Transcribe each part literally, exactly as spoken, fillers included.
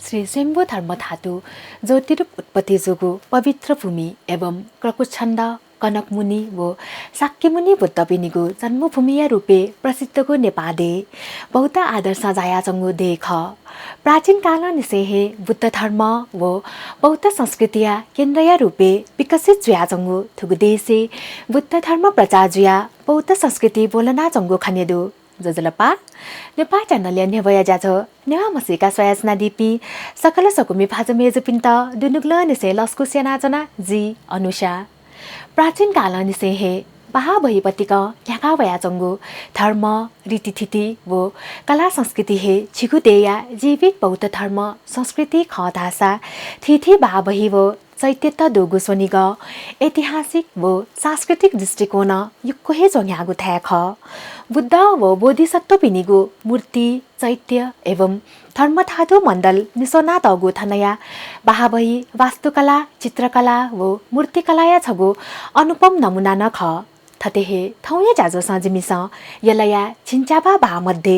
श्री स्वयम्भू धर्मधातु ज्योतिरूप उत्पत्ति जूगु पवित्र भूमि एवं क्रकुच्छन्द, कनकमुनि व शाक्यमुनि बुद्धपिनिगु जन्मभूमिया रूपय् प्रसिद्धगु नेपाः देय् बौद्ध आदर्शं झायाच्वंगु देय् खः। प्राचीन कालंनिसें हे बुद्ध धर्म व बौद्ध संस्कृतिया केन्द्रया रूपय् विकसित जुयाच्वंगु थुगु देशय् बुद्ध धर्म प्रचार जुयाः बौद्ध संस्कृति ब्वलनाच्वंगु खने दु। ज्वजलपा, नेपाः च्यानलया न्ह्यब्वया ज्याझ्वः न्ह्यः म्हसीका स्वयाच्वनादीपिं सकल स्वकुमि भाजु मय्जुपिन्त दुनुगलंनिसें लसकुस यानाच्वना, जि अनुषा। प्राचीन कालंनिसें हे बाहाः बही पतिकं न्ह्याका वयाच्वंगु धर्म, रीतिथिति व कला संस्कृति हे झीगु देय्‌या जीवित बौद्ध धर्म संस्कृति खः धाःसा थीथी बाहाः बही व चैत्यत दुगु स्वनिगः ऐतिहासिक व सांस्कृतिक दृष्टिकोणं यक्व हे च्वंन्ह्याःगु थाय् खः। बुद्ध व बोधिसत्वपिनिगु मूर्ति, चैत्य एवं धर्मधातु मण्डल निस्वनातःगु थनया बाहाः बही वास्तुकला, चित्रकला व मूर्तिकलाया छगू अनुपम नमूना नं खः। थथे हे थौंया ज्याझ्वलय् जिमिसं यलया झिंच्याबाः बाहाः मध्ये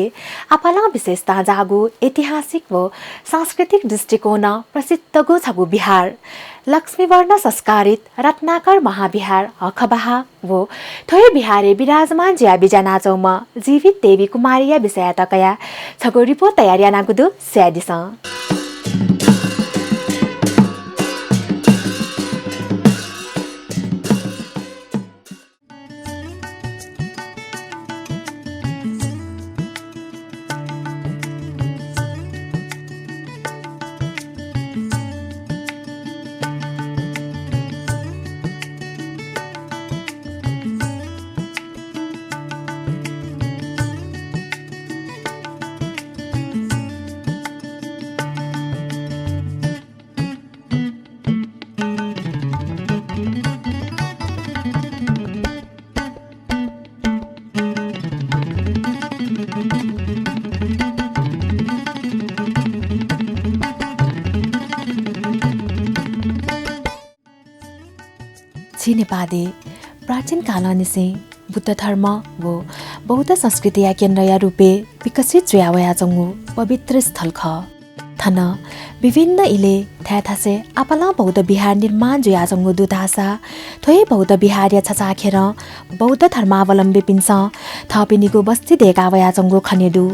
आपालं विशेषतां जाःगु ऐतिहासिक व सांस्कृतिक दृष्टिकोणं प्रसिद्धगु छगू विहार लक्ष्मीवर्ण संस्कारित रत्नाकर महाविहार हखबाहाः व थ्व हे विहारय् विराजमान जुयाः बिज्यानाच्वंम्ह जीवित देवी कुमारीया विषयय् कयाः छगू रिपोर्ट तयार यानागु दु, स्वयादिसँ। झी नेपाः देय् प्राचीन कालंनिसें बुद्ध धर्म व बौद्ध संस्कृतिया केन्द्रया रूपय् विकसित जुया वयाच्वंगु पवित्र स्थल खः। थन विभिन्न इलय् थाय् थासय् आपालं बौद्ध विहार निर्माण जुयाच्वंगु दु धाःसा थ्व हे बौद्ध विहारया छचाःखेरं बौद्ध धर्मावलम्बीपिन्सं थःपिनिगु बस्ती दय्‌का वयाच्वंगु खने दु।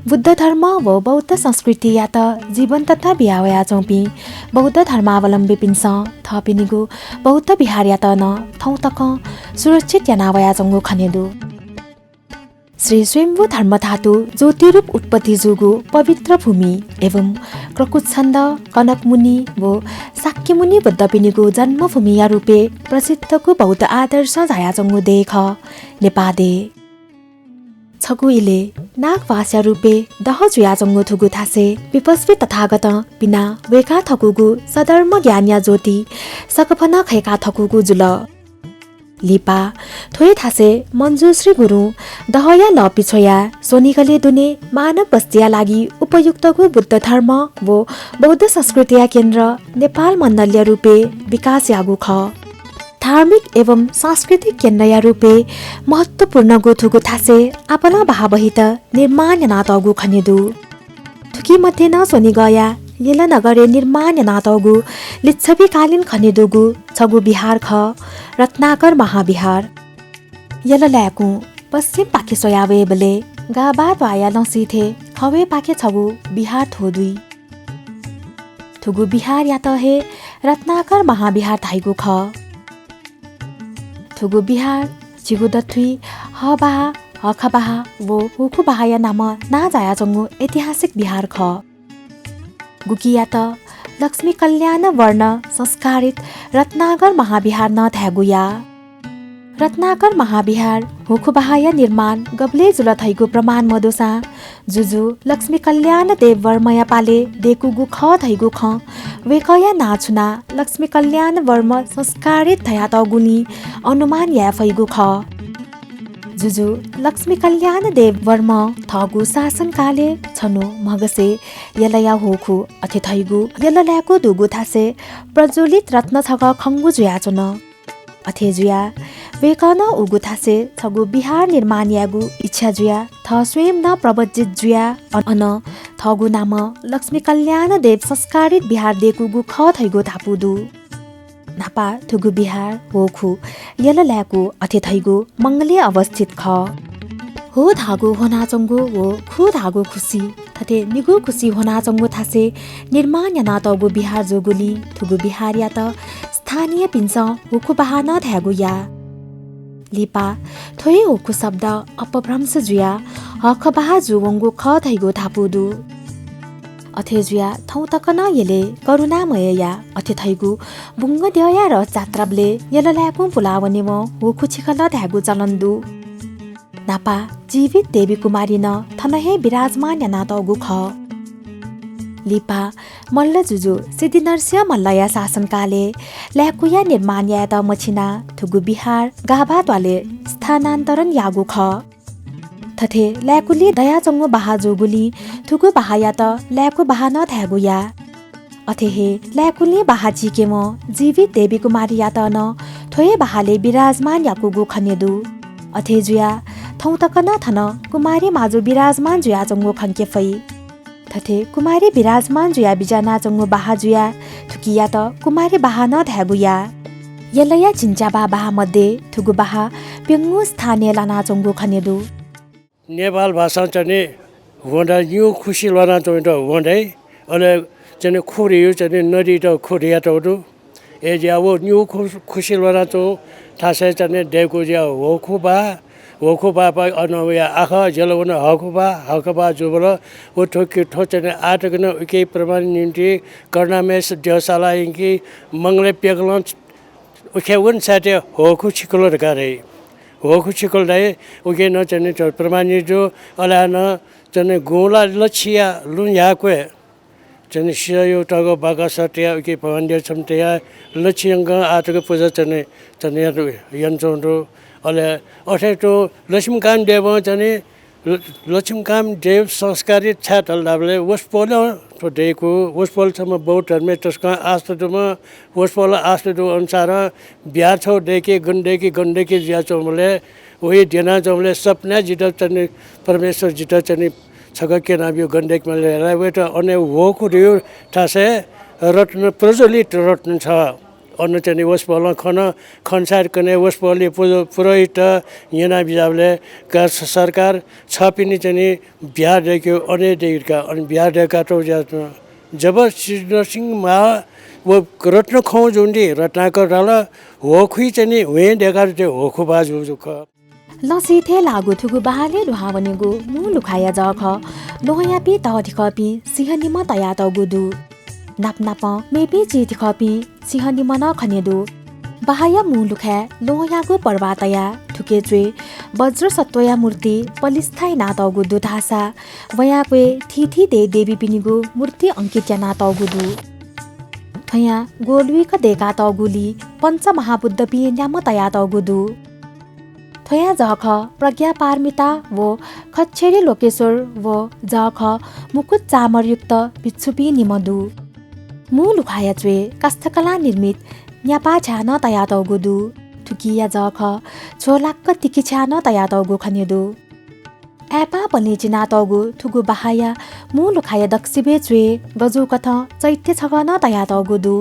बुद्ध धर्म व बौद्ध संस्कृतियात जीवन्तता बिया वयाच्वंपिं बौद्ध धर्मावलम्बीपिन्सं थःपिनिगु बौद्ध विहारयात नं थौं तकं सुरक्षित याना वयाच्वंगु खने दु। श्री स्वयम्भू धर्मधातु ज्योतिरूप उत्पत्ति जूगु पवित्र भूमि एवं क्रकुच्छन्द, कनकमुनि व शाक्यमुनि बुद्धपिनिगु जन्मभूमिया रूपय् प्रसिद्धगु बौद्ध आदर्शं झायाच्वंगु देय् खः नेपाः देय्। छगू इलय् नागवासया रूपय् दह जुयाच्वंगु थुगु थासय् विपस्वी तथागतं पिनाः वय्‌काः थकूगु सद्धर्म ज्ञानया ज्योति सकभनं खय्‌का थकूगु जुल। लिपा थ्व हे थासय् मञ्जुश्री गुरुं दहया लः पिछ्वयाः स्वनिगलय् दुने मानव बस्तीया लागि उपयुक्तगु बुद्ध धर्म व बौद्ध संस्कृतिया केन्द्र नेपाल मण्डलया रूपय् विकास याःगु खः। धार्मिक एवं सांस्कृतिक केन्द्रया रूपय् महत्त्वपूर्णगु थुगु थासय् आपालं बाहाः बहीत निर्माण यानातःगु खने दु। थुकी मध्ये नं स्वनिगःया लीलानगरय् निर्माण यानातःगु लिच्छविकालीन खने दुगु छगू विहार खः, रत्नाकर महाविहार। यल लाय्‌कुं पश्चिमपाखे स्वया वयेबलय् गाभाद्वाःया लँसि थें खवय्‌पाखे छगू विहार थ्व दुइ। थुगु विहारयात हे रत्नाकर महाविहार धाइगु खः। थुगु विहार झीगु दथुइ हःबाहाः, हखबाहाः व हुखुबाहाःया नामं नां जायाच्वंगु ऐतिहासिक विहार खः। गुकियात लक्ष्मी कल्याण वर्ण संस्कारित रत्नाकर महाविहार नं धायेगु याः। रत्नाकर महाविहार हुखुबाहाःया निर्माण गबलय् जुल धइगु प्रमाण मदुसां, जुजु लक्ष्मी कल्याण देव वर्मया पालय् दय्‌कूगु खः धइगु खँ वय्‌कःया नां छुनाः लक्ष्मी कल्याण वर्म संस्कारित धयातःगुलिं अनुमान याये फइगु खः। जुजु लक्ष्मी कल्याण देव वर्मं थःगु शासनकालय् छन्हु म्हगसय् यलया हुखु अथे धइगु यल लाय्‌कू दुगु थासय् प्रज्वलित रत्न छगः खंगु जुयाच्वन। अथे जुयाः वय्‌कलं उगु थासय् छगू विहार निर्माण यायेगु इच्छा जुयाः थः स्वयं नं प्रव्रजित जुयाः अन थःगु नामं लक्ष्मी कल्याण देव संस्कारित विहार दय्‌कूगु खः धइगु धापू दु। न्हापा थुगु विहार ह्वःखु यल लाय्‌कू अथे धइगु मंगलय् अवस्थित खः। ह्व धाःगु ह्वनाच्वंगु व खु धाःगु खुसि, थथे निगू खुसि ह्वनाच्वंगु थासय् निर्माण यानातःगु विहार जूगुलिं थुगु विहारयात स्थानीयपिन्सं ह्वःखु बहाः नं धायेगु याः। लिपा थ्व हे ह्वःखु शब्द अपभ्रंश जुयाः हःखः बहाः जूवंगु खः धइगु धापू दु। अथे जुयाः थौं तक नं यलय् करुणामयया अथे धइगु बुंगद्यःया रथजात्राबलय् यल लाय्‌कुं पुलावनेवं ह्वःखु छिकल धायेगु चलन दु। न्हापा जीवित देवी कुमारी नं थन हे विराजमान यानातःगु खः। लिपा मल्ल जुजु सिद्धिनरसिंह मल्लया शासनकालय् लाय्‌कुया निर्माण यायेत मछिनाः थुगु विहार गाभा त्वालय् स्थानान्तरण याःगु खः। थथे लाय्‌कुलिइ दयाच्वंगु बहाः जूगुलिं थुगु बहाःयात लाय्‌कू बहाः नं धायेगु याः। अथे हे लाय्‌कुलिं बहाः चीकेवं जीवित देवी कुमारीयात नं थ्व हे बहालय् विराजमान याकूगु खने दु। अथे जुयाः थौं तक नं थन कुमारी माजु विराजमान जुयाच्वंगु खंके फइ। थथे कुमारी विराजमान जुयाः बिज्यानाच्वंगु बहाः जुयाः थुकियात कुमारी बहाः नं धायेगु याः। यलया झिंच्याबाः बहाः मध्ये थुगु बहाः प्यंगू स्थानय् लानाच्वंगु खने दु। नेपाल भाषां चाहिँ नि ह्वँ धाइ निगू खुसि ल्वानाच्वंगुयात ह्वँ धाइ। अले चाहिँ नि खु धइगु चाहिँ नि नदीयात खु धयातःगु दु। अय्‌जुयाः व निगू खु-, खुसि ल्वानाच्वंगु थासय् चाहिँ नि दय्‌कूगु जुयाः ह्वःखु बहाः, ह्वःखु बहाःपाखें अन वयाः आखः जुल वन हःखु बहाः, हःखु बहाः जूबलय् व थ्व कि-, थ्व चाहिँ नि आः तक नं उकिया प्रमाण निंतिं करुणामय देवशाला यंकी मंगलय् प्यकलं उखे वन साइतय् ह्वःखु छिकल धकाः धाइ। ह्वःखु छिकल धाइ, उके नं चाहिँ नि थ्व प्रमाणित जू। अले हानं चाहिँ नि गुँला लच्छिया लुँ ह्याक्वय् चाहिँ नि सिँहया तःगः बाकस तयाः उके भगवान देव छम्ह तयाः लच्छिं यंकं आः तक पुजा चाहिँ नि, चाहिँ नि यात-, यानाच्वंगु दु। अले अथे तुं लक्ष्मीकान्त देवं चाहिँ नि ल-, लक्ष्मीकान्त देव संस्कारित छाय् धाल धाःबलय् वसपोलं थ्व दय्‌कू। वसपोल छम्ह बौद्ध धर्मय् तसकं आस्था दुम्ह, वसपोलं आस्था दुगु अनुसारं बिहार छगू दय्‌के, गन दय्‌के, गन दय्‌के जुयाच्वंबलय्, वइ द्यनाच्वंबलय् सपनाय् जितः चाहिँ नि परमेश्वर जितः चाहिँ नि छकः क्यनाबिउ, गन दय्‌केमाल धाइ। वइत अन ह्वःखु धइगु थासय् रत्न, प्रज्वलित रत्न छ। अन चाहिँ नि वसपोलं खन, खन साइत कन्हय् वसपोलया पुरो-, पुरोहितत न्यना बिज्याःबलय् का स-, सरकार छपिनि चाहिँ नि बिहार दय्‌केगु अन हे दय्‌केगु धकाः, अन बिहार दय्‌कातःगु जुयाच्वन। जब सिद्धिनरसिंह माः व रत्न खंगु जूगुलिं रत्नाकर धाल, ह्वःखुइ चाहिँ नि ह्वँय् दय्‌कातःगु जुयाः ह्वःखु बहाः जूगु खः। लँसिइ थें लाःगु थुगु बहालय् दुहां वनीगु मू लुखाया जःखः ल्वहंयापिं तःधिकःपिं सिंह निम्ह तयातःगु दु। नाप नापं मेपिं चिधिकःपिं सिंह निम्ह नं खने दु। बहाःया मू लुखाय् ल्वहंयागु पर्वाः तयाः थुके च्वय् वज्रसत्त्वया मूर्ति पलिस्था यानातःगु दु धाःसा वयां क्वय् थीथी देय् देवीपिनिगु मूर्ति अंकित यानातःगु दु। थ्वयां ग्वलुइक दय्‌कातःगुलिइ पञ्चमहाबुद्धपिं न्याम्ह तयातःगु दु। थ्वया जःखः प्रज्ञापारमिता व खच्चरी लोकेश्वर व जःखः मुकुट चामरयुक्त भिक्षुपिं निम्ह दु। मू लुखाया च्वय् काष्ठकलां निर्मित न्यापा छ्याः नं तयातःगु दु। थुकिया जःखः झ्वःलाक्क तिकि छ्याः नं तयातःगु खने दु। आय्‌पां पलिं चिनातःगु थुगु बहाःया मू लुखाया दक्वसिबय् च्वय् गजूकथं चैत्य छगः नं तयातःगु दु।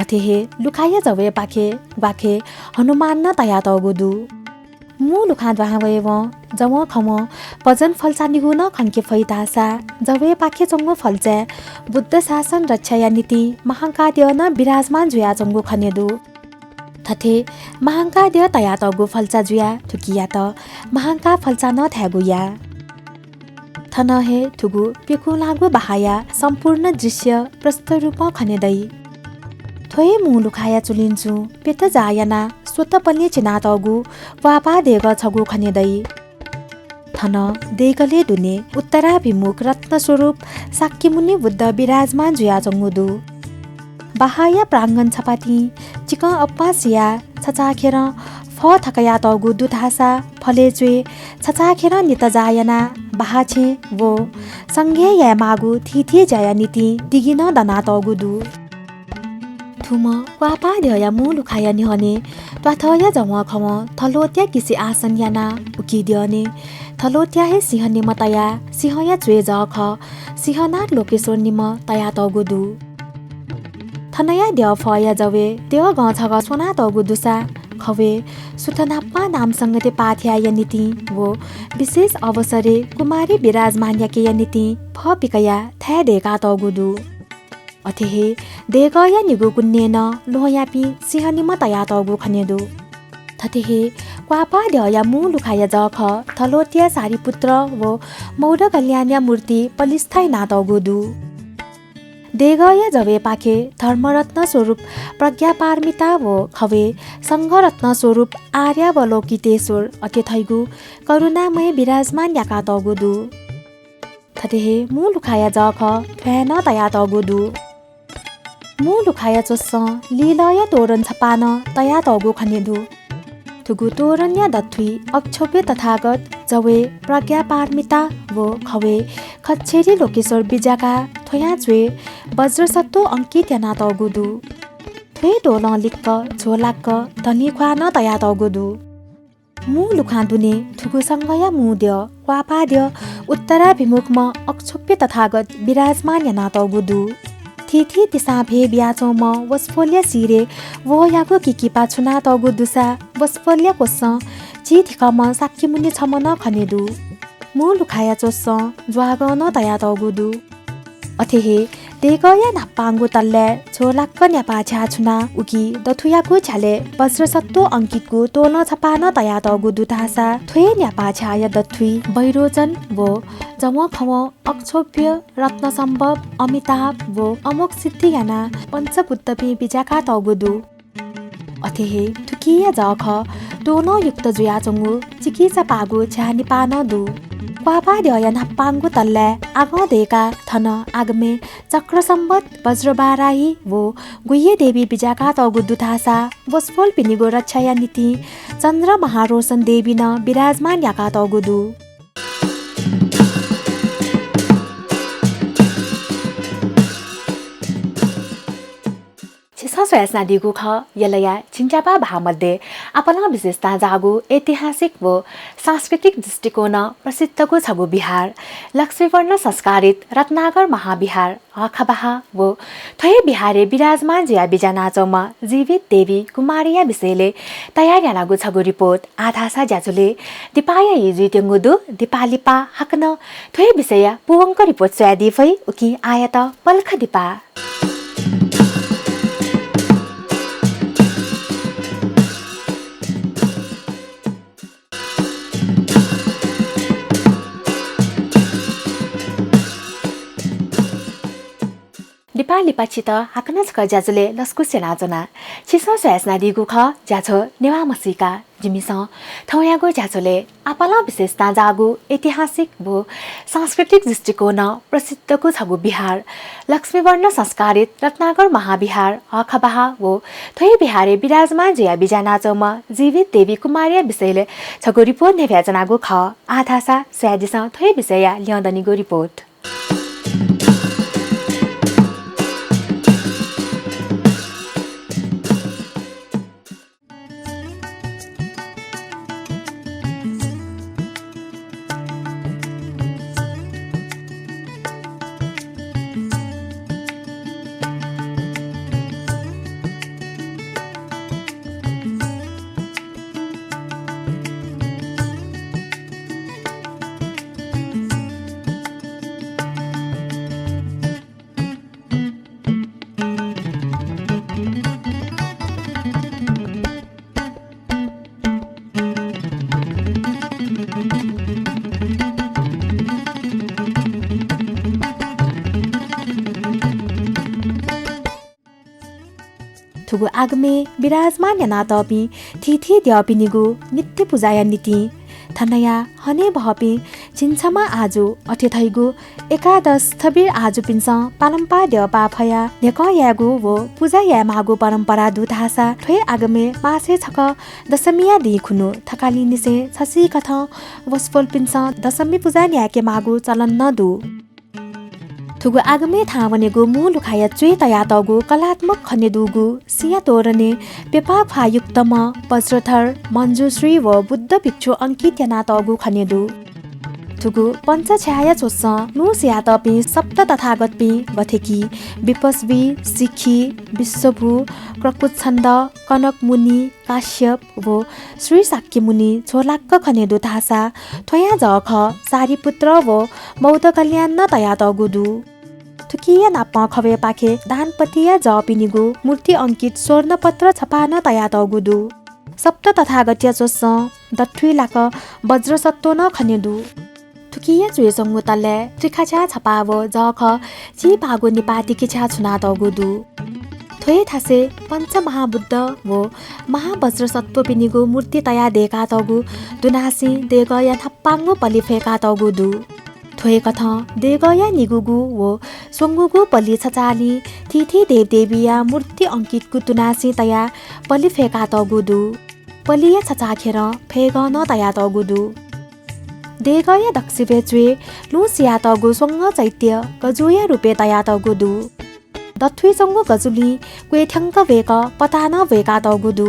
अथे हे लुखाया जवय्‌पाखे ग्वाखे हनुमान नं तयातःगु दु। मू लुखां दुहां वयेवं जवंखवं भजन फल्चा निगू नं खंके फइ धाःसा जवय्‌पाखे च्वंगु फल्चाय् बुद्ध शासन रक्षाया निंतिं महांकाद्यः नं विराजमान जुयाच्वंगु खने दु। थथे महांकाद्यः तयातःगु फल्चा जुयाः थुकियात महांका फल्चा नं धायेगु याः। थन हे थुगु प्यकुंलाःगु बहाःया सम्पूर्ण दृश्य प्रष्ट रूपं खने दइ। थ्व हे मू लुखाया चुलिंचुं प्यत जाः यानाः स्वत पलिं चिनातःगु प्वाःपाः देगः छगू खने दइ। थन देगलय् दुने उत्तराभिमुख रत्नस्वरूप शाक्यमुनि बुद्ध विराजमान जुयाच्वंगु दु। बहाःया प्राङ्गण छपातिं चिकं अप्पां सियाः छचाःखेरं फः थकयातःगु दु धाःसा फलय् च्वय् छचाःखेरं नित जाः यानाः बहाःछेँ व संघय् यायेमाःगु थीथी ज्याया निंतिं दिगि नं दनातःगु दु। थुम्ह क्वापाद्यःया मू लुखाया न्ह्यःने त्वाथःया जवंखवं थलोत्या किसि आसन यानाः उकी द्यःने थलोत्या हे सिंह निम्ह तयाः सिंहया च्वय् जःखः सिंहनाथ लोकेश्वर निम्ह तयातःगु दु। थनया द्यःफःया जवय् द्यःगं छगः स्वनातःगु दुसा खवय् सुथ न्हापां नामसंगति पाठ यायेया निंतिं व विशेष अवसरय् कुमारी विराजमान याकेया निंतिं फः पिकयाः थाय् दय्कातःगु दु। अथे हे देगःया निगू कुन्यय् नं ल्वहंयापिं सिंह निम्ह तयातःगु खने दु। थथे हे क्वापाद्यःया मू लुखाया जःखः थलोत्या सारिपुत्र व मौढकल्याणया मूर्ति पलिस्था यानातःगु दु। देगःया जवय्‌पाखे धर्मरत्न स्वरूप प्रज्ञापारमिता व खवय् संघरत्न स्वरूप आर्यावलोकितेश्वर अथे धइगु करुणामय विराजमान याकातःगु दु। थथे हे मू लुखाया जःखः थ्वयाः नं तयातःगु दु। मू लुखाया च्वसं लीलया तोरण छपाः नं तयातःगु खने दु। थुगु तोरणया दथुइ अक्षोभ्य तथागत, जवय् प्रज्ञापारमिता व खवय् खच्चरी लोकेश्वर बिज्याकाः थ्वयां च्वय् वज्रसत्व अंकित यानातःगु दु। थ्वय् दोलं लिक्क झ्वलाक्क धलिंख्वाः नं तयातःगु दु। मू लुखां दुने थुगु संघया मू द्यः क्वापाद्यः उत्तराभिमुखम्ह अक्षोभ्य तथागत विराजमान यानातःगु दु। थीथी दिसां भ्वय् बियाच्वंम्ह वसपोलया सिरय् वहःयागु किकिपा छुनातःगु दुसा वसपोलया क्वसं चिधिकःम्ह शाक्यमुनि छम्ह नं खने दु। मू लुखाया च्वसं ज्वागः नं तयातःगु दु। अथे हे देगःया न्हापांगु तल्लाय् झ्वलाक्क न्यापा झ्याः छुनाः उकी दथुयागु झ्यालय् वज्रसत्व अंकितगु तोलं छपाः नं तयातःगु दु धाःसा थ्व हे न्यापा झ्याःया दथुइ वैरोचन व जवंखवं अक्षोभ्य, रत्नसम्भव, अमिताभ व अमोघसिद्धि यानाः पञ्चबुद्धपिं बिज्याकातःगु दु। अथे हे थुकिया जःखः तोलंयुक्त जुयाच्वंगु चिकिचापाःगु झ्याः निपाः नं दु। क्वापाद्यःया न्हापांगु तल्लाय् आगः दय्काः थन आगमय् चक्रसम्भव, वज्रवाराही व गुह्यदेवी बिज्याकातःगु दु धाःसा वसपोलपिनिगु रक्षाया निंतिं चन्द्र महारोशन देवी नं विराजमान याकातःगु दु। छिसं स्वयाच्वनादीगु खः, यलया झिंच्यापा बहाः मध्ये आपालं विशेषतां जाःगु ऐतिहासिक व सांस्कृतिक दृष्टिकोणं प्रसिद्धगु छगू विहार, लक्ष्मीवर्ण संस्कारित रत्नागर महाविहार हःखः बहाः व थ्व हे विहारय् विराजमान जुयाः बिज्यानाच्वंम्ह जीवित देवी कुमारीया विषयलय् तयार यानागु छगू रिपोर्ट आः धाःसा ज्याझ्वलय् दिपाया ई जुइत्यंगु दु। दिपा लिपा हाकनं थ्व हे विषयया पूवंक रिपोर्ट स्वयादी फइ, उकिं आःयात पलख दिपा। दिपा लिपा छित हाकनं छकः ज्याझ्वलय् लसकुस यानाच्वना। छिसं स्वयाच्वनादीगु खः ज्याझ्वः नेवाः म्हसीका। जिमिसं थौंयागु ज्याझ्वलय् आपालं विशेषतां जाःगु ऐतिहासिक व सांस्कृतिक दृष्टिकोणं प्रसिद्धगु छगू विहार, लक्ष्मीवर्ण संस्कारित रत्नागर महाविहार हःखः बहाः व थ्व हे विहारय् विराजमान जुयाः बिज्यानाच्वंम्ह जीवित देवी कुमारीया विषयलय् छगू रिपोर्ट न्ह्यब्वयाच्वनागु खः। आः धाःसा स्वयादिसँ थ्व हे विषयया ल्यं दनिगु रिपोर्ट। थुगु आगमय् विराजमान यानातःपिं थीथी द्यःपिनिगु नित्य पुजाया निंतिं थनया हनेबहःपिं झिंछम्ह आजु अथे धइगु एकादश थबिर आजुपिन्सं पारम्परिक द्यःपाः फयाः न्ह्यकं यायेगु व पुजा यायेमाःगु परम्परा दु धाःसा थ्व हे आगमय् मासय् छकः दशमीया दिं खुन्हु थकालिनिसें छसिकथं वसपोलपिन्सं दशमी पुजा न्यायेकेमाःगु चलन नं दु। थुगु आगमय् थाहां वनेगु मू लुखाया च्वय् तयातःगु कलात्मक खनेदुगु सिँया तोरणय् प्यपाः ख्वाःयुक्तम्ह वज्रधर, मञ्जुश्री व बुद्ध भिक्षु अंकित यानातःगु खनेदु। थुगु पञ्चछ्याःया च्वसं लुँ सियातःपिं सप्त तथागतपिं गथे कि विपस्वी, सिखी, विश्वभू, क्रकुच्छन्द, कनकमुनि, काश्यप व श्री शाक्यमुनि झ्वलाक्क खनेदु धाःसा थ्वयां जःखः सारिपुत्र व मौदगल्यान नं तयातःगु दु। थुकिया नापं खवय्‌पाखे दानपतिया जःपिनिगु मूर्ति अंकित स्वर्णपत्र छपाः नं तयातःगु दु। सप्त तथागतया च्वसं दथुइ लाक वज्रसत्त्व नं खनेदु। थुकिया च्वय् च्वंगु तलय् त्रिखाछ्याः छपाः व जःखः चिपाःगु निपाः तिकिछ्याः छुनातःगु दु। थ्व हे थासय् पञ्चमहाबुद्ध व महावज्रसत्त्वपिनिगु मूर्ति तयाः दय्‌कातःगु दुनासिं देगःया न्हापांगु पलि फय्‌कातःगु दु। थ्व हे कथं देगःया निगूगु व स्वंगूगु पलि छचाःलिं थीथी देवदेवीया मूर्ति अंकितगु दुनासिं तयाः पलि फय्‌कातःगु दु। पलिया छचाःखेरं फय्‌गः नं तयातःगु दु। देगःया दक्वसिबय् च्वय् लुँ सियातःगु स्वंगः चैत्य गजुया रूपय् तयातःगु दु। दथुइ च्वंगु गजुलिं क्वय् थ्यंक वय्‌कः पताः नं ब्वय्‌कातःगु दु।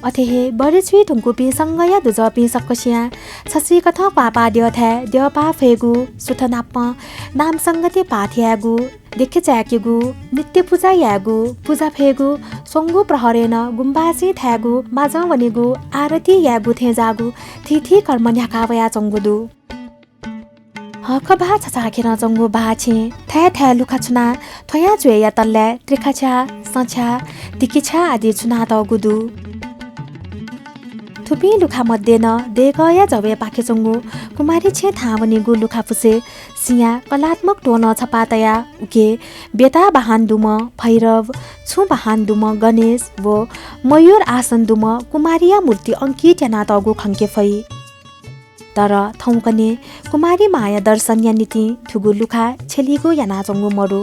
अथे हे बरे जुइ धुंकूपिं संघया दुजःपिं सकसियां छसिकथं क्वाःपाः द्यःथाय् द्यःपाः फयेगु, सुथनापं नामसंगति पाठ यायेगु, देखे चाय्‌केगु, नित्य पुजा यायेगु, पुजा फयेगु, स्वंगू प्रहरय् नं गुम्बासिं थायेगु, माजं वनेगु, आरती यायेगु थें जाःगु थीथी कर्म न्ह्याका वयाच्वंगु दु। हःखः बाः छचाःखेरं च्वंगु बाः छेँ थाय् थाय् लुखा छुनाः थ्वयां च्वय्‌या तलय् त्रिखाछ्याः, सँछ्याः, तिकिछ्याः आदि छुनातःगु दु। थुपिं लुखा मध्ये नं देगःया जवय्‌पाखे च्वंगु कुमारी छेँ थाहां वनीगु लुखा फुसय् सिँया कलात्मक त्वलं छपाः तयाः उके ब्यता बाहन दुम्ह भैरव, छुं बाहन दुम्ह गणेश व मयूर आसन दुम्ह कुमारीया मूर्ति अंकित यानातःगु खंके फइ। तर थौंकन्हय् कुमारी मांया दर्शनया निंतिं थुगु लुखा छ्यलीगु यानाच्वंगु मदु।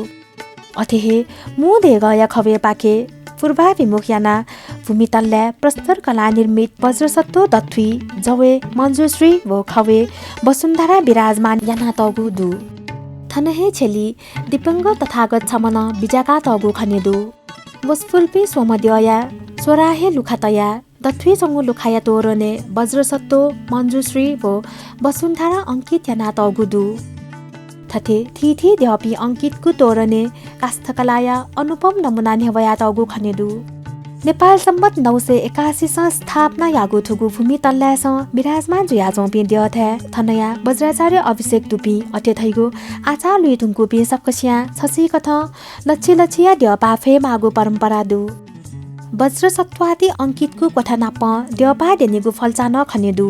अथे हे मू देगःया खवय्‌पाखे पूर्वाभिमुख यानाः भूमितलय् प्रस्तर कलानिर्मित वज्रसत्त्व दथुइ जवय् मञ्जुश्री व खवय् वसुन्धरा विराजमान यानातःगु दु। थन हे छ्यली दीपंकर तथागत छम्ह नं बिज्याकातःगु खने दु। वसपोलपिं स्वम्ह द्यःया च्वराः हे लुखा तयाः दथुइ च्वंगु लुखाया तोरणय् वज्रसत्त्व, मञ्जुश्री व वसुन्धरा अंकित यानातःगु दु। थथे थीथी द्यःपिं अंकितगु तोरणय् काष्ठकलाया अनुपम नमूना न्ह्यवयातःगु खने दु। नेपाल सम्बत नौ सय एकासीसं स्थापना याःगु थुगु भूमितलय्‌सं विराजमान जुयाच्वंपिं द्यःथाय् थनया वज्राचार्य अभिषेक दुपिं अथे धइगु आचाः लुइ धुंकूपिं सकसियां छसिकथं लछि लछिया द्यःपाः फयेमाःगु परम्परा दु। वज्रसत्त्वादि अंकितगु क्वथा नाप द्यःपाः द्यनेगु फल्चा नं खने दु।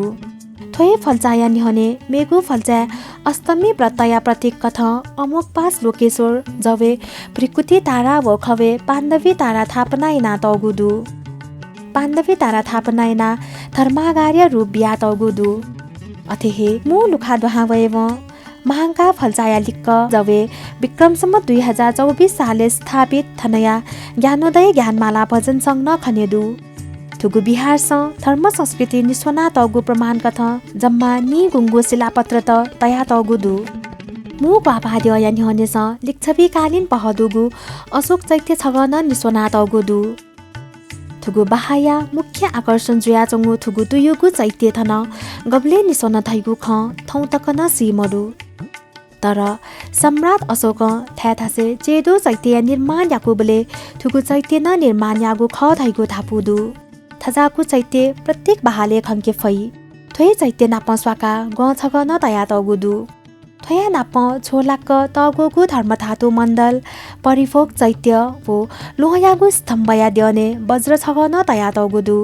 थ्व हे फल्चाया न्ह्यःने मेगु फल्चाय् अष्टमी व्रतया प्रतीक कथं अमोघपाश लोकेश्वर, जवय् भृकुटी तारा व खवय् पाण्डवी तारा थापना यानातःगु दु। पाण्डवी तारा थापना यानाः धर्मागारया रूप बियातःगु दु। अथे हे मू लुखा दुहां वयेवं महांकाः फल्चाया लिक्क जवय् विक्रम सम्वत दुई हजार चौबिस सालय् स्थापित थनया ज्ञानोदय ज्ञानमाला भजन संघ नं खने दु। थुगु विहारसं धर्म संस्कृति निस्वनातःगु प्रमाण कथं जम्मा नीगुंगू शिलापत्रत तयातःगु दु। मू क्वाःपाः द्यःया न्ह्यःनेसं लिच्छविकालीन पहः दुगु अशोक चैत्य छगः नं निस्वनातःगु दु। थुगु बाहाया मुख्य आकर्षण जुयाच्वंगु थुगु तुयुगु चैत्य थन गबलय् निस्वन धइगु खँ थौं तक नं सी मदु। तर सम्राट अशोकं थाय् थासय् च्यय्‌दु चैत्यया निर्माण याकूबलय् थुगु चैत्य नं निर्माण याःगु खः धइगु धापू दु। थज्याःगु चैत्य प्रत्येक बाहालय् खंके फइ। थ्व हे चैत्य नाप स्वाकाः गं छगः नं तयातःगु दु। थ्वया नाप झ्वःलाक्क तःग्वःगु धर्मधातु मण्डल, परिभोग चैत्य व ल्वहंयागु स्तम्भया द्यःने वज्र छगः नं तयातःगु दु।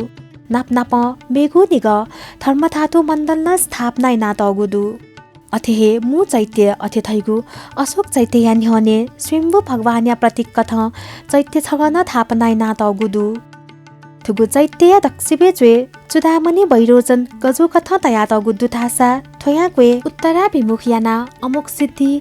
नाप नाप मेगु निगः धर्मधातु मण्डल नं स्थापना यानातःगु दु। अथे हे मू चैत्य अथे धइगु अशोक चैत्यया न्ह्यःने स्वयम्भू भगवानया प्रतीक कथं चैत्य छगः नं थापना यानातःगु दु। थुगु चैत्यया दक्वसिबय् च्वय् चूडामणि वैरोचन गजू कथं तयातःगु दु धाःसा थ्वयां क्वय् उत्तराभिमुख यानाः अमोघसिद्धि,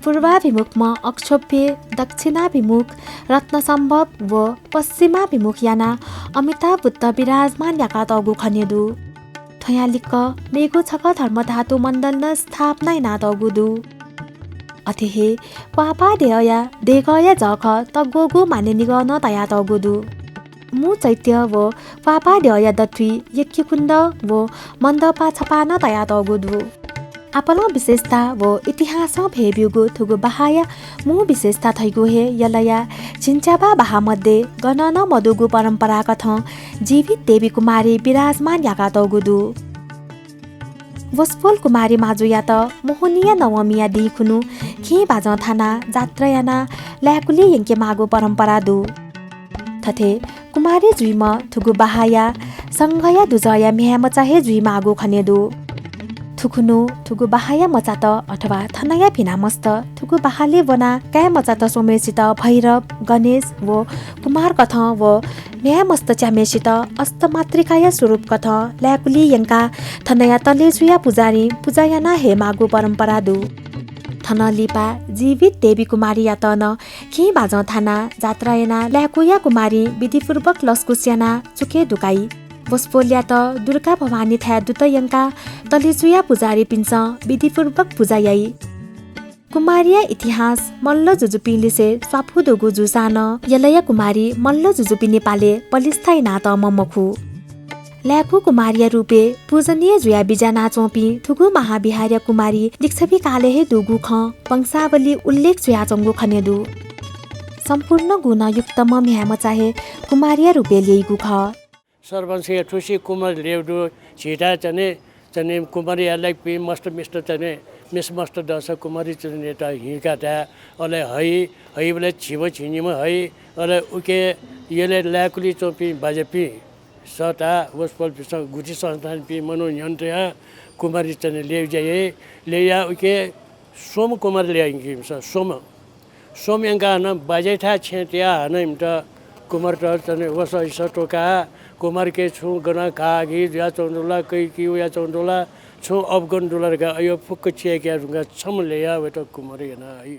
पूर्वाभिमुखम्ह अक्षोभ्य, दक्षिणाभिमुख रत्नसम्भव व पश्चिमाभिमुख यानाः अमिताभ बुद्ध विराजमान याकातःगु खने दु। थ्वयां लिक्क मेगु छगः धर्मधातु मण्डल नं स्थापना यानातःगु दु। अथे हे क्वापाद्यःया देगःया जःखः तग्वःगु माने निगः नं तयातःगु दु। मू चैत्य व क्वापाद्यःया दथुइ यज्ञकुण्ड व मण्डपा छपा नं तयातःगु दु। आपालं विशेषता व इतिहासं भय् ब्यूगु थुगु बाहाया मू विशेषता धइगु हे यलया झिंच्याबा बाहा मध्ये गनं नं मदुगु परम्पराकथं जीवित देवी कुमारी विराजमान याकातःगु दु। वसपोल कुमारी माजुयात मोहनीया नवमीया दिं खुन्हु खिं बाजं थानाः जात्रा यानाः लाय्‌कुलि यंकेमाःगु परम्परा दु। थथे कुमारी जुइम्ह थुगु बाहाया संघया दुजःया म्ह्याय्‌मचा हे जुइमाःगु खने दु। थुखुन्हु थुगु बाहाया मचात अथवा थनया भिनामस्त थुगु बाहालय् ब्वनाः काय्‌मचात स्वम्हेसित भैरव, गणेश व कुमारकथं व म्ह्याय्‌मस्त च्याम्हेसित अष्टमातृकाया स्वरूपकथं लाय्‌कुलि यंकाः थनया तलेजुया पुजारीं पुजा याना हयेमाःगु परम्परा दु। थन लिपा जीवित देवी कुमारीयात नं खिं बाजं थानाः जात्रा यानाः लाय्‌कुया कुमारीं विधिपूर्वक लसकुस यानाः चुकय् दुकाइ। वसपोलयात दुर्गा भवानीथाय् दुत यंकाः तलेजुया पुजारीपिन्सं विधिपूर्वक पुजा याइ। कुमारीया इतिहास मल्ल जुजुपिं लिसे स्वापू दुगु जूसां नं यलया कुमारी मल्ल जुजुपिनि पालय् पलिस्था यानातःम्ह मखु। लाय्‌कू कुमारीया रूपय् पूजनीय जुयाः बिज्यानाच्वंपिं थुगु महाविहारया कुमारी लिच्छवि कालय् हे दुगु खँ वंशावली उल्लेख जुयाच्वंगु खने दु। सम्पूर्ण गुणयुक्तम्ह म्ह्याय्‌मचा हे कुमारीया रूपय् ल्यइगु खः। सरपञ्चया थुसी कुमारी ल्यउ दु, झीथाय् चने, चने कुमारीया लागिपिं मस्त मिस्त चने, मिस मस्त दःसा कुमारी चनेत हिंका धाये। अले हइ, हइबलय् झिम्ह झिंनिम्ह हइ, अले उके यलय् लाय्‌कुलि च्वंपिं बाज्यापिं सःताः वसपोलपिन्सं गुथि संस्थानपिं मनू न्ह्यःने तयाः कुमारी चने ल्यउ ज्या याइ। ल्यउ याः उके स्वम्ह कुमारी ल्ययंकी इमिसं, स्वम्ह। स्वम्ह यंकाः हानं बाज्याथाय् छेँ तयाः हानं इमित कुमारीत चने वसः हिसः त्वकाः कुमारीके छुं गनं घाःघी जुयाच्वंगु दु ला, कैकी वयाच्वंगु दु ला, छुं अवगुण दु ला धकाः अय् फुक्क चय्‌के धुंकाः छम्ह ल्ययाः वयेत कुमारी याना हइ।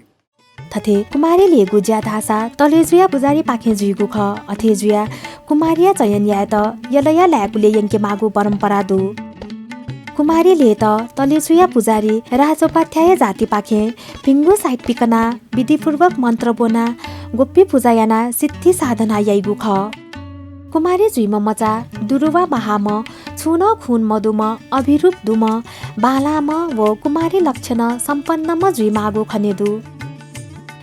थथे कुमारी ल्ययेगु ज्या धाःसा तलेजुया पुजारीपाखें जुइगु खः। अथे जुयाः कुमारीया चयन यायेत यलया लाय्‌कुलय् यंकेमाःगु परम्परा दु। कुमारी ल्ययेत तलेजुया पुजारी राजोपाध्याय जातिपाखें भिंगु साइत पिकनाः विधिपूर्वक मन्त्र ब्वनाः गोप्य पुजा यानाः सिद्धि साधना याइगु खः। कुमारी जुइम्ह मचा दुरुवा महाःम्ह, छुं नं खुन मदुम्ह, अभिरूप दुम्ह, बांलाःम्ह व कुमारी लक्षण सम्पन्नम्ह जुइमाःगु खने दु।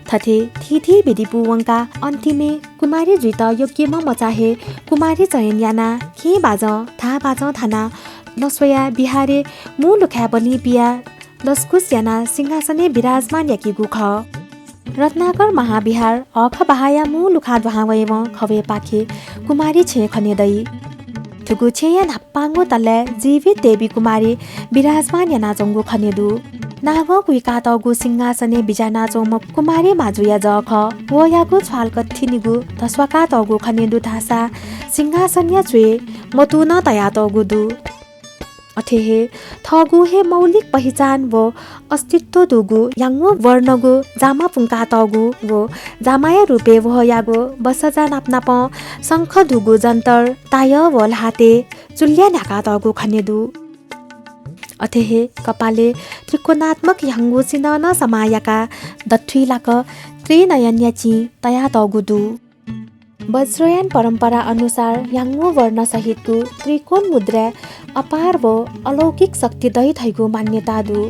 थथे थीथी विधि पूवंकाः अन्तिमय् कुमारी जुइत योग्यम्ह मचा हे कुमारी चयन यानाः खिं बाजं, धाः बाजं थानाः नस्वयाः विहारय् मू लुखाय् बलिं पियाः लसकुस यानाः सिंहासनय् विराजमान याकीगु खः। रत्नाकर महाविहार हःखः बाहाया मू लुखां दुहां वयेवं खवय्‌पाखे कुमारी छेँ खने दइ। थुगु छेँया न्हापांगु तलाय् जीवित देवी कुमारी विराजमान यानाच्वंगु खने दु। नागं कुइकातःगु सिंहासनय् बिज्यानाच्वंम्ह कुमारी माजुया जःखः वयागु छ्वालकथिनिगु धस्वाकातःगु खने दु धाःसा सिंहासनया च्वय् मतू नं तयातःगु दु। अथे हे थःगु हे मौलिक पहिचान व अस्तित्व दुगु ह्याङ्गु वर्णगु जामा पुंकातःगु व जामाया रूपय् वहःयागु बसजा नापनापं शंख दुगु जन्तर, तायः व ल्हातय् चुल्या न्ह्याकातःगु खने दु। अथे हे कपालय् त्रिकोणात्मक ह्याङ्गु सिन्हः नं समाः याकाः दथुइ लाक त्रिनयनया चिं तयातःगु दु। वज्रयान परम्परा अनुसार ह्याङ्गु वर्णसहितगु त्रिकोण मुद्राय् अपार व अलौकिक शक्ति दइ धइगु मान्यता दु।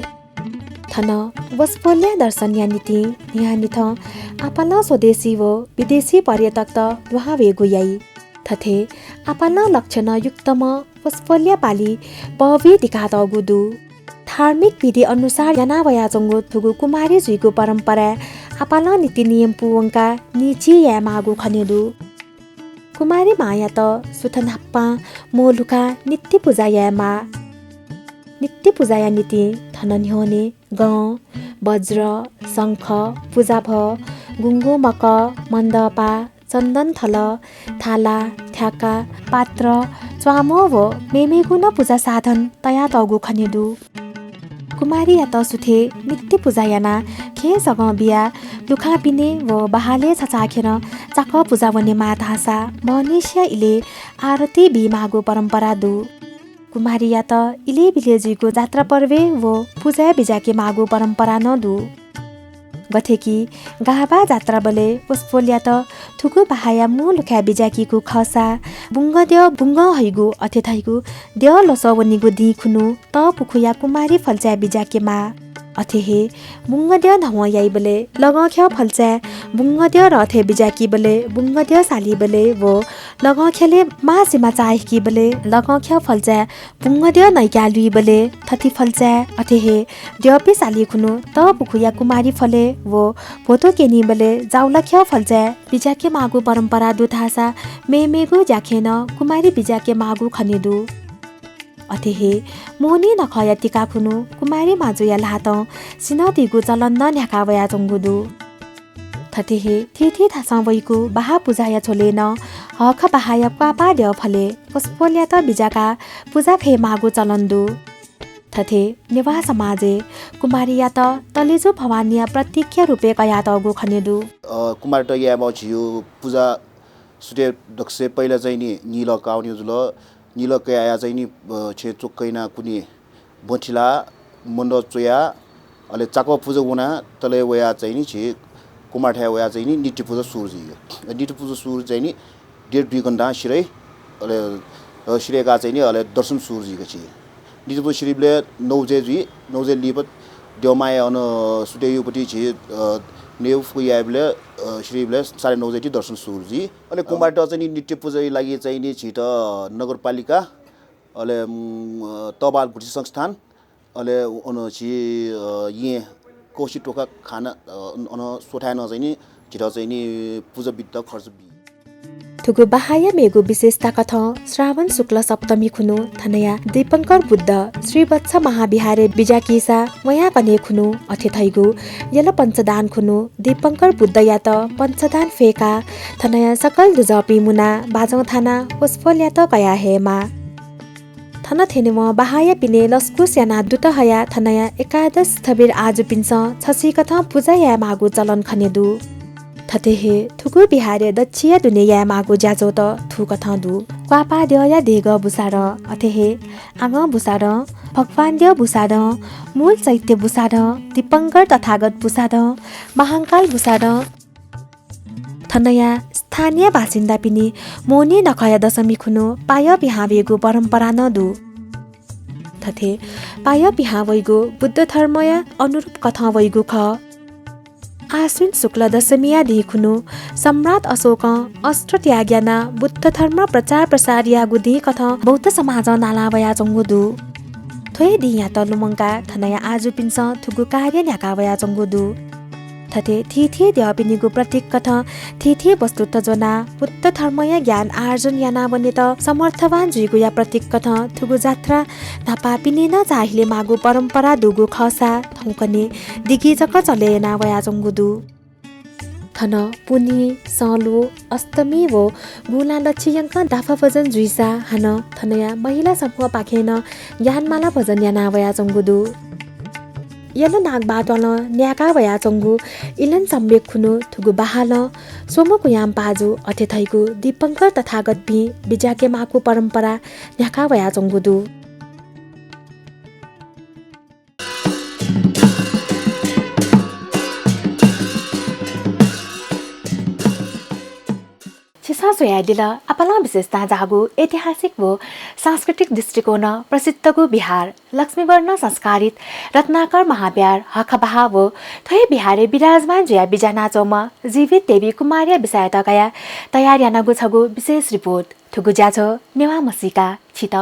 थन वसपोलया दर्शनया निंतिं न्हियान्हिथं आपालं स्वदेशी व विदेशी पर्यटकत दुहां वयेगु याइ। थथे आपालं लक्षणयुक्तम्ह वसपोलया पालि पवित्र दिकातःगु दु। धार्मिक विधि अनुसार याना वयाच्वंगु थुगु कुमारी जुइगु परम्पराय् आपालं नीति नियम पूवंकाः निची यायेमाःगु खने दु। कुमारी मांयात सुथ न्हापां म्वःल्हुकाः नित्य पुजा यायेमाः। नित्य पुजाया निंतिं थन न्ह्यःने गं, वज्र, शंख, पुजाभः, गुंगू मकः, मण्डपा, चन्दन थल, थाला, थ्याका, पात्र, च्वाम्ह व मेमेगु नं पुजा साधन तयातःगु खने दु। कुमारीयात सुथय् नित्य पुजा यानाः खेँ सगं बियाः लुखां पिने व बाहालय् छचाःखेरं चाकः पुजा वनेमाः धाःसा म्हनिसिया इलय् आरती बीमाःगु परम्परा दु। कुमारीयात इलय् बिलय् जुइगु जात्रा पर्वय् व पुजाय् बिज्याकेमाःगु परम्परा नं दु। गथे कि गाःबाः जात्राबलय् वसपोलयात थुगु बाहाया मू लुखाय् बिज्याकीगु खःसा बुंगद्यः बुंगः हइगु अथे धइगु द्यः लसः वनीगु दिं खुन्हु तःपुखुया कुमारी फल्चाय् बिज्याकेमाः। अथे हे बुंगद्यः न्हवं याइबलय् लगंख्यः फल्चाय् बुंगद्यः रथय् बिज्याकीबलय् बुंगद्यः सालीबलय् व लगंख्यलय् माःसिमा चाःहिकीबलय् लगंख्यः फल्चाय् बुंगद्यः नइकाः लुइबलय् थथि फल्चाय् अथे हे द्यःपिं साली खुन्हु तःपुखुया कुमारी फलय् व भ्वतु क्यनीबलय् जाउलाख्यः फल्चाय् बिज्याकेमाःगु परम्परा दु धाःसा मेमेगु ज्याखँय् नं कुमारी बिज्याकेमाःगु खने दु। अथे हे मोहनी नखःया तिका खुन्हु कुमारी माजुया ल्हातं सिन्हः दीगु चलन नं न्ह्याका वयाच्वंगु दु। थथे हे थीथी थासं वइगु बाहा पुजाया झ्वलय् नं हःखः बाहाया क्वापाः द्यः फलय् वसपोलयात बिज्याकाः पुजा फयेमाःगु चलन दु। थथे नेवाः समाजय् कुमारीयात तलेजु भवानीया प्रतीकया रूपय् कयातःगु खने दु। अ, कुमारीत यायेमाःगु झीगु पुजा सुथय् दक्वसिबें पहिला चाहिँ नि निलः काः वनेगु जुल। निलः कयाः चाहिँ नि, अ, छेँ च्वक्क यानाः कुने ब्वँ थिलाः, मन्दः च्वयाः, अले चाकः पुजा वनाः तले वयाः चाहिँ नि झी कुमारीथाय् वयाः चाहिँ नि नित्य पुजा सुरु जुइ। नित्य पुजा सुरु चाहिँ नि डेढ दुई घण्टां सिधइ, अले, अ, सिधय्काः चाहिँ नि अले दर्शन सुरु जुइगु झी। नित्य पुजा सिधइबलय् नौ बजे जुइ, नौ बजे लिपा द्यःमाया अन सुथय् युपट्टि झी, अ, नयेगु फुक्क याइबलय्, अ, सिधइबलय् साढे नौ बजे ति दर्शन सुरु जुइ। अले कुमारीत चाहिँ नि नित्य पुजाया लागि चाहिँ नि झीत नगरपालिका, अले, उम्, तःबाल गुठी संस्थान, अले अन झी, अ, येँ कौशी टोखा खाना, अ, अन स्वथाय् नं चाहिँ नि झीत चाहिँ नि पुजा विधित खर्च बी। थुगु बाहाया मेगु विशेषता कथं श्रावण शुक्ल सप्तमी खुन्हु थनया दीपंकर बुद्ध श्रीवत्स महाविहारय् बिज्याकीसा वयां कन्हय् खुन्हु अथे धइगु यल पञ्चदान खुन्हु दीपंकर बुद्धयात पञ्चदान फय्काः थनया सकल दुजःपिं मुनाः बाजं थानाः वसपोलयात कयाः हयेमाः। थन थ्यनेवं बाहाया पिने लसकुस यानाः दुत हयाः थनया एकादश स्थविर आजुपिन्सं छसिकथं पुजा यायेमाःगु चलन खने दु। थथे हे थुगु विहारय् दच्छिया दुने यायेमाःगु ज्याझ्वःत थुकथं दु। क्वापाः द्यःया देगः बुसादँ, अथे हे आगं बुसादँ, भगवान द्यः बुसादँ, मूल चैत्य बुसादँ, दीपंकर तथागत बुसादँ, महांकाल बुसादँ। थनया स्थानीय बासिन्दापिनि मोहनी नखःया दशमी खुन्हु पायः पिहां वयेगु परम्परा नं दु। थथे पायः पिहां वइगु बुद्ध धर्मया अनुरूप कथं वइगु खः। आश्विन शुक्ल दशमीया दिं खुन्हु सम्राट अशोकं अस्त्र त्याग यानाः बुद्ध धर्म प्रचार प्रसार याःगु दिं कथं बौद्ध समाजं नाला वयाच्वंगु दु। थ्व हे दिंयात लुमंकाः थनया आजुपिन्सं थुगु कार्य न्ह्याका वयाच्वंगु दु। थथे थीथी द्यःपिनिगु प्रतीक कथं थीथी वस्तुत ज्वनाः बुद्ध धर्मया ज्ञान आर्जन यानावनेत समर्थवान जुइगुया प्रतीक कथं थुगु जात्रा न्हापा पिने नं चाःहिले माःगु परम्परा दुगु खःसा थौंकन्हय् दिगि जक चले याना वयाच्वंगु दु। थन पुन्हि, संल्हू, अष्टमी व गुंला लच्छि यंकं दाफा भजन जुइसा हानं थनया महिला समूहपाखें नं ज्ञानमाला भजन याना वयाच्वंगु दु। यल नागबहादुरं न्यायेका वयाच्वंगु इलन सम्यक खुन्हु थुगु बाहालं स्वम्ह कुयाम पाजु अथे धइगु दीपंकर तथागतपिं बिज्याके माःगु परम्परा न्ह्याका वयाच्वंगु दु। छिसं स्वयादिल आपालं विशेषतां जाःगु ऐतिहासिक व सांस्कृतिक दृष्टिकोणं प्रसिद्धगु विहार लक्ष्मीवर्ण संस्कारित रत्नाकर महाविहार हखबाहा व थ्व हे विहारय् विराजमान जुयाः बिज्यानाच्वंम्ह जीवित देवी कुमारया विषयत कयाः तयार यानागु छगू विशेष रिपोर्ट। थुगु ज्याझ्वः नेवाः म्हसीका छित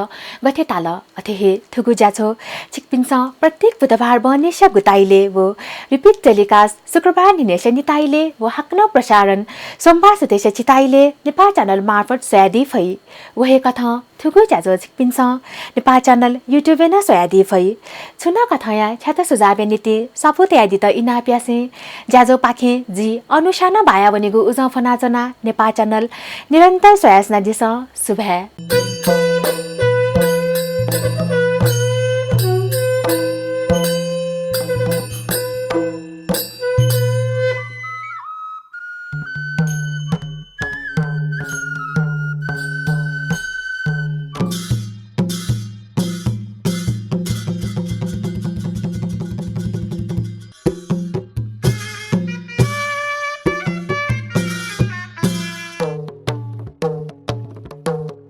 गथे ताल? अथे हे थुगु ज्याझ्वः छिकपिन्सं प्रत्येक बुधबार बहनिसिया गुताइले व repeat telecast शुक्रबार न्हिनय्सिया निताइले व हाकनं प्रसारण सोमबार सुथय्सिया छिताइले नेपाल channel मार्फत स्वयादी फइ। व हे कथं थुगु ज्याझ्वः छिकपिन्सं नेपाल channel YouTube-य् नं स्वयादी फइ। छुं नं कथंया छ्यात सुझावया निंतिं स्वापू तयादीत इनाप यासें ज्याझ्वःपाखें जि अनुषां बाया वनेगु उजं फ्वनाच्वना। नेपाल channel निरन्तर स्वयाच्वनादिसँ। सुभाय्।